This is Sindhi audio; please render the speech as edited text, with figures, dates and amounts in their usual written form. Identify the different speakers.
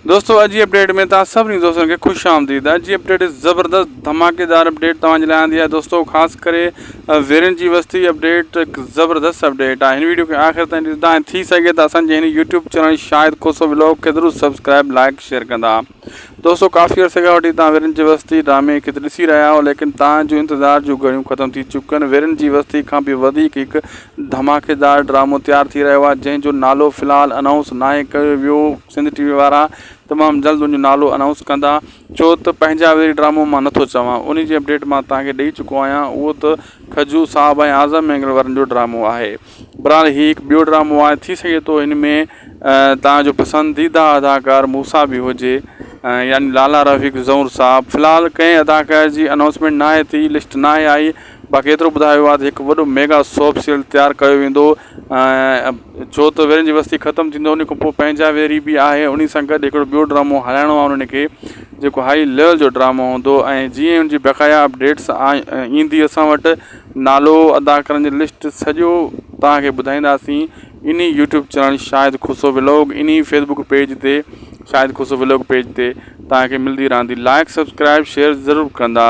Speaker 1: دوستو اڄ جي اپڊيٽ ۾ توهان سڀني دوستن کي خوش آمديد اڄ جي اپڊيٽ زبردست ڌماڪيدار اپڊيٽ توهان جي لاء آندي آهي دوستو خاص ڪري ويرين جي وستي اپڊيٽ هڪ زبردست اپڊيٽ آهي هن ويڊيو کي آخر تائين ڏسندا ۽ ٿي سگهي ته اسان جي هن YouTube channel Shahid Khoso vlog کي ضرور سبسڪرائب لائڪ شيئر ڪندا دوستو ڪافي عرصي کان وٺي توهان ويرين جي وستي ڊرامي کي ته ڏسي رهيا آهيو ليڪن توهان جو انتظار جون گهڙيون ختم ٿي چڪيون آهن ويرين جي وستي کان به وڌيڪ هڪ ڌماڪيدار ڊرامو تيار ٿي رهيو آهي جنهن جو نالو في الحال انائونس ناهي ڪيو ويو سنڌ ٽي وي وارا تمام جلد ان جو نالو انائونس ڪندا ڇو ته پنهنجا ويري ڊرامو مان نٿو چوان ان جي اپڊيٽ مان توهان کي ڏئي چڪو آهيان اهو ته کجو صاحب ۽ اعظم مينگل وارن جو ڊرامو آهي بهرحال هي هڪ ٻيو ڊرامو آهي ٿي سگهي ٿو هن ۾ توهان جو پسنديده اداڪار موسيٰ به هجي يعني لالا رفيق زئور صاحب في الحال ڪنهن اداڪار جي انائونسمينٽ ناهي ٿي لسٽ ناهي آئي باقي ايترو ٻڌايو ويو آهي ته هڪ وڏو ميگا سوپ سيريل تيار ڪيو ويندو ڇو ته ويرين جي وستي ختم ٿيندو ان کان پوء پنهنجا ويري به آهي ان سان گڏ هڪڙو ٻيو ڊرامو هلائڻو آهي انهن کي جيڪو هائي ليول جو ڊرامو هوندو ۽ جيئن ان جي بقايا اپڊيٽس ايندي اسان وٽ نالو اداڪارن جي لسٽ سڄو توهان کي ٻڌائينداسين انهي YouTube channel Shahid Khoso vlog انهي فيسبوڪ پيج تي شاهد کوسو ولاگ پيج تي توهان کي ملدي رهندي لائڪ سبسڪرائب شيئر ضرور ڪندا.